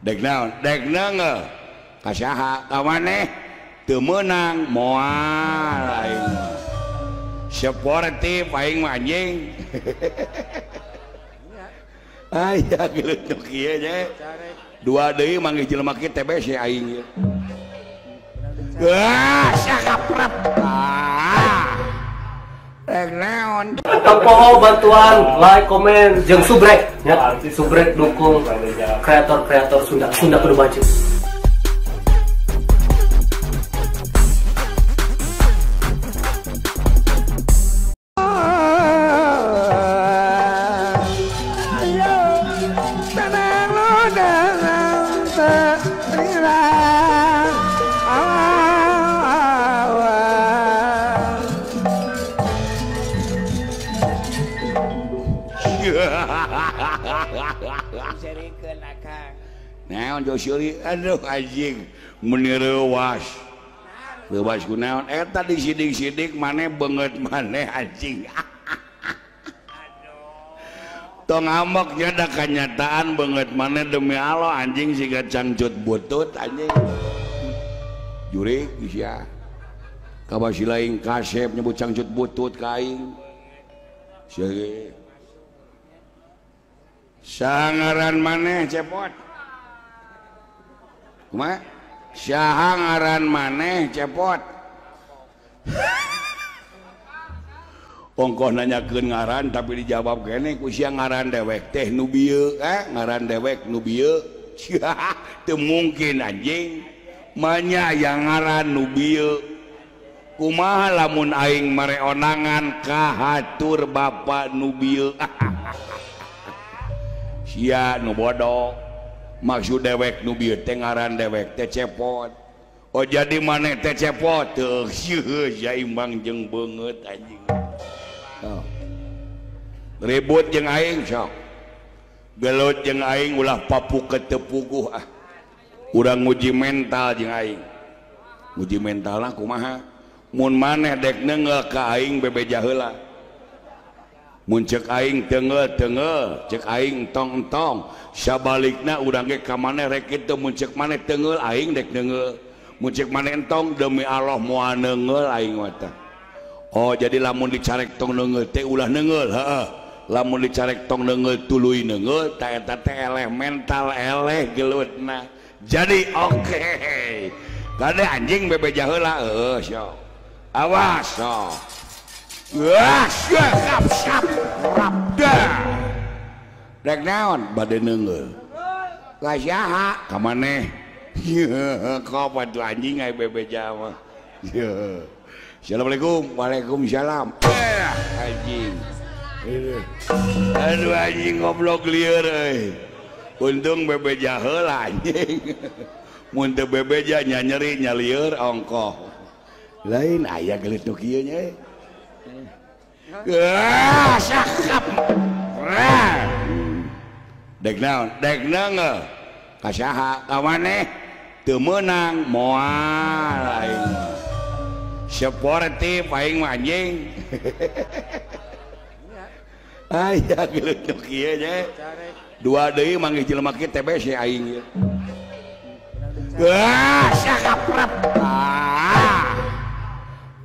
Dek naon? Dek neungeuh. Ka saha? Ka maneh? Teu meunang moal aing mah. Sportif aing mah anjing. Aya gelut nu kieu nya. Dua deui manggih jelema kieu TBC aing ieu. Wah, sakaprep. Ah. Rek naon? Tong poho bantuan, like, komen, jeung subrek nya. Subrek dukung kreator-kreator Sunda. Sunda kudu maju. Naon Josuri, aduh anjing meni reuwas. Reuwas ku naon eta disidik-sidik maneh beungeut maneh anjing. Tong ngambek nya da kanyataan beungeut maneh demi Allah anjing siga cangcut butut anjing. Jurik sia. Kabasi lain kasep nyebut cangcut butut ka aing. Sia ge. Sangaran maneh cepot. Kumaha? Saha ngaran maneh cepot. Ongkoh nanyakeun ngaran tapi dijawab keneh ku sia ngaran dewek teh nu bieu, ngaran dewek nu bieu. Teu mungkin anjing. Manya aya ngaran nu bieu. Kumaha lamun aing mere onangan kahatur bapa nu bieu. Sia nu bodoh. Maksud dewek nu bieu teh ngaran dewek teh cepot. Oh jadi maneh teh cepot teu sia imbang jeung beungeut anjing. Oh. Ribut jeung aing sok. Gelut jeung aing ulah papu ketepuguh ah. Urang nguji mental jeung aing. Nguji mentalna kumaha? Mun maneh dek neunggeul ka aing bebeja heula. Mun cek aing teunggeul-teunggeul, cek aing entong-entong, sabalikna urang ge ka maneh rek kitu mun cek maneh teunggeul aing dek neunggeul. Mun cek maneh entong demi Allah moal neunggeul aing mah tah. Oh jadi lamun dicarek tong neunggeul teh ulah neunggeul, heeh. Lamun dicarek tong neunggeul tuluy neunggeul, tah eta teh eleh mental eleh gelutna. Jadi oke. Okay. Kade anjing bebeja heula heueuh sok. Awas sok. Wah, siap siap rabda. Rek naon bade neunggeul. Ka saha? Ka maneh. Kok atuh anjing ai bebeja mah. Assalamualaikum. Waalaikumsalam. Anjing. Aduh anjing goblok lieur euy. Untung bebeja heula anjing. Mun teu bebeja nya nyeri nya lieur ongkoh. Lain aya gelut nu kieu nya. Wah, sakap. Dek naon? Dek neunggeul. Ka saha? Ka maneh? Teu meunang moal aing mah. Sportif aing mah anjing. Aya gelut nu kieu nya. Dua deui manggih jelema kieu TBC aing ieu. Wah, sakaprep. Ah.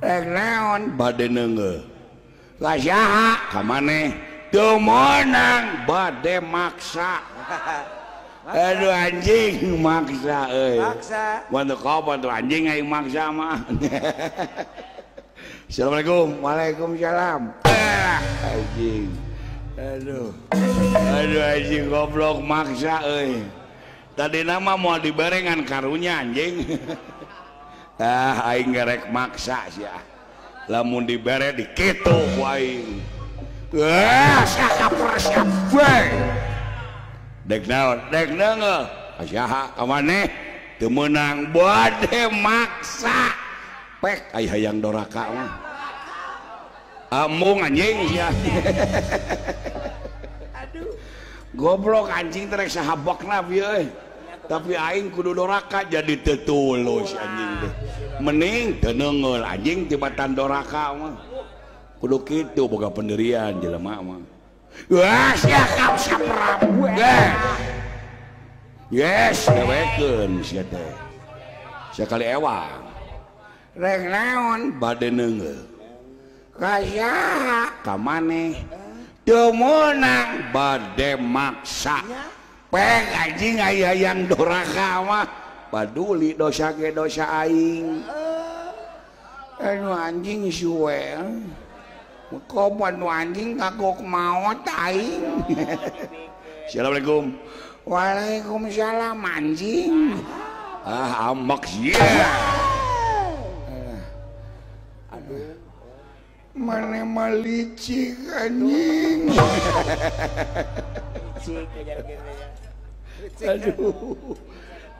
Rek naon bade neunggeul. Ka saha? Ka maneh? Teu meunang bade maksa. Aduh anjing maksa euy. Maksa. Mun teu kapan tuh anjing aing maksa mah. Assalamualaikum. Waalaikumsalam. Anjing. Aduh. Aduh anjing goblok maksa euy. Tadi nama moal dibarengan karunya anjing. Ah aing gerek maksa sia. Lamun dibere dikitu ku aing. Wah, sakapersap we. Dek naon? Dek neunggeul. Ka saha? Ka maneh? Teu meunang bade maksa. Pek ai hayang doraka mah. Amung anjing sia. Aduh. Goblok anjing teh rek sahabakna bieu euy. Tapi aing kudu doraka jadi teu tulus anjing teh. Mending teu neunggeul anjing tibatan doraka mah. Kudu kitu boga pendirian jelema mah. Wah, sia kapsap. Yes, dewekeun sia teh. Sakali ewang. Rek naon bade neungeul. Ka saha? Ka maneh. Teu meunang bade maksa. Pek anjing aya yang doraka mah. Paduli dosa ge dosa aing. Anu anjing suwe. Komo nu anjing kagok maot aing. Assalamualaikum. Waalaikumsalam anjing. Ah ambek sia. Aduh. Mana mah licik anjing. Licik kejar-kejar. Aduh.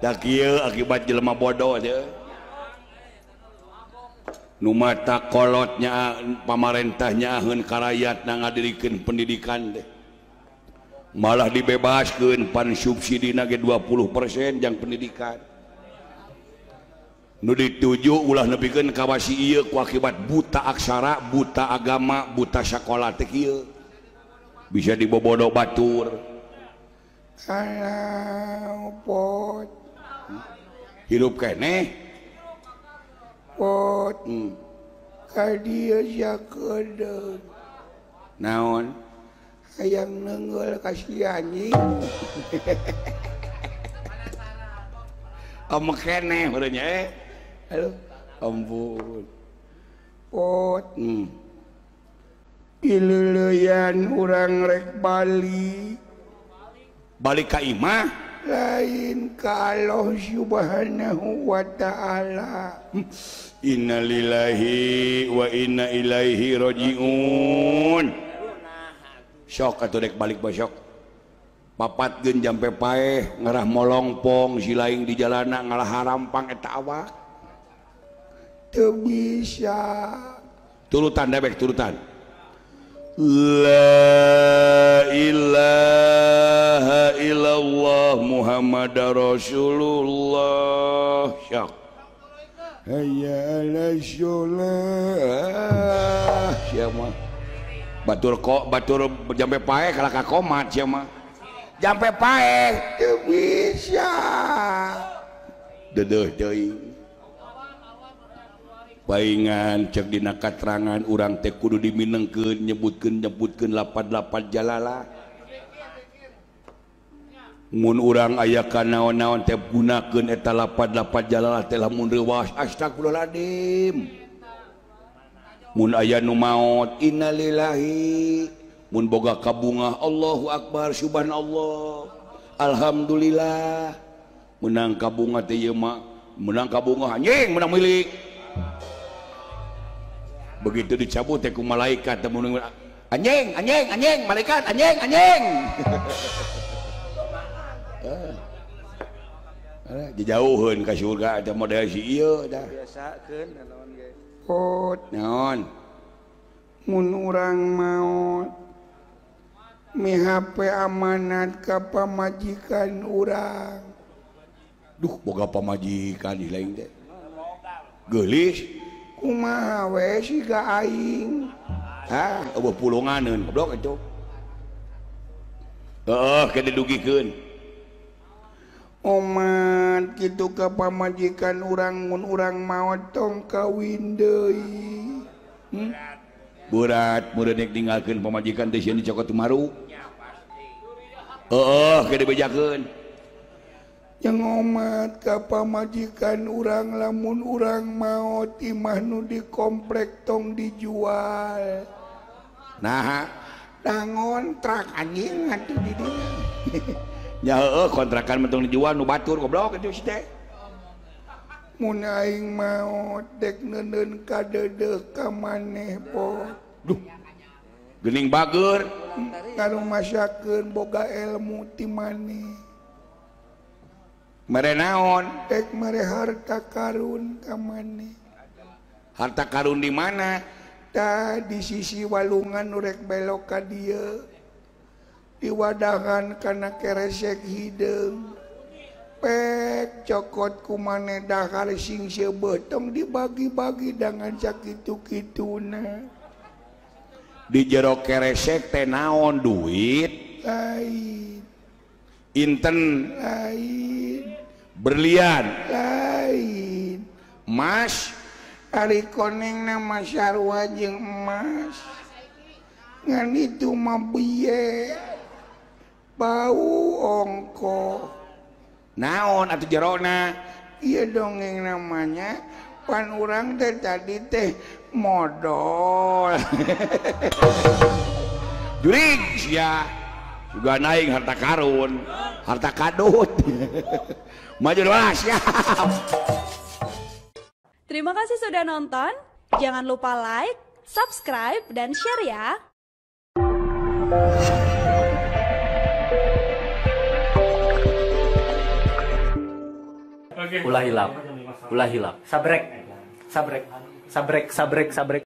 Da kieu akibat jelema bodoh teh. Nu mata kolotnya pamarentahnya aheun ka rakyat na ngadirikeun pendidikan teh. Malah dibebaskeun pan subsidina ge 20% jang pendidikan. Nu dituju ulah nepikeun ka wasi ieu ku akibat buta aksara, buta agama, buta sakola teh kieu. Bisa dibobodo batur. Alah pot. Hirup keneh. Pot. Ka dieu sakedeung. Naon? Hayang neungeul ka si anjing. Om keneh meureun nya. Aduh, ampun. Pot. Dileuleyan urang rek balik. Balik ka imah? Lain ka Allah Subhanahu wa ta'ala. Innalillahi wa inna ilaihi rajiun. Sok atuh dek balik besok. Papat geun jampe paeh ngarah molongpong si laing di jalana ngalah harampang eta awak. Teu bisa. Turutan debek turutan. La ilaha illallah Muhammadar Rasulullah. Syok. Hayya 'alas shalah. Sia mah. Batur kok batur jampe paeh kalah ka komat sia mah. Jampe paeh teu bisa. Dedeuh teuing. Paingan cek dina katerangan urang teh kudu diminengkeun nyebutkeun lapat-lapat jalalah. Mun urang aya ka naon-naon teh gunakeun eta lapat-lapat jalalah teh lamun reuwas astagfirullahaladzim. Mun aya nu maot innalillahi, mun boga kabungah Allahu akbar subhanallah alhamdulillah. Menang kabungah teh ieu mah menang kabungah anjing menang milik. Begitu dicabut teh ku malaikat teh mun anjing anjing anjing malaikat anjing anjing. Dijauheun ka surga teh model si ieu tah. Biasakeun naon ge. Pot naon? Mun urang maot mihape amanat ka pamajikan urang. Duh boga pamajikan di lain teh. Geulis kumaha we siga aing. Ah, eueuh pulunganeun goblok atuh. Heeh, ke didugikeun. Omat kitu ka pamajikan urang mun urang maot tong kawin deui. Berat meureun rek ninggalkeun pamajikan teh sieun dicokot tumaru. Heeh, ke dibejakeun. Yang omat ka pamajikan urang lamun urang maot imah nu di komplek tong dijual. Naha? Da ngontrak anjing atuh di dinya. Ya heueuh kontrakan mah tong dijual nu batur goblok kitu si teh. Mun aing maot dek neuneun ka deudeuh ka maneh po. Duh. Geuning bager ngarumasakeun boga ilmu ti maneh. Mere naon? Dek mere harta karun ka maneh. Harta karun di mana? Tah di sisi walungan nu rek belok ka dieu. Diwadahan kana keresek hideung. Pek cokot ku maneh dahar sing seubeuh tong dibagi-bagi dangan sakitu-kituna. Di jero keresek teh naon duit? Lain. Inten lain, berlian lain, emas. Ari koneng nama sarua jeung emas. Ngan itu mah bieu bau ongko. Naon atuh jerona? Ieu dongeng namanya pan urang teh tadi teh modol. Jurig sia. Juga naik harta karun, harta kadut. Maju doa siap. Terima kasih sudah nonton. Jangan lupa like, subscribe, dan share ya. Ulah hilap, ulah hilap. Sabrek, sabrek, sabrek, sabrek, sabrek.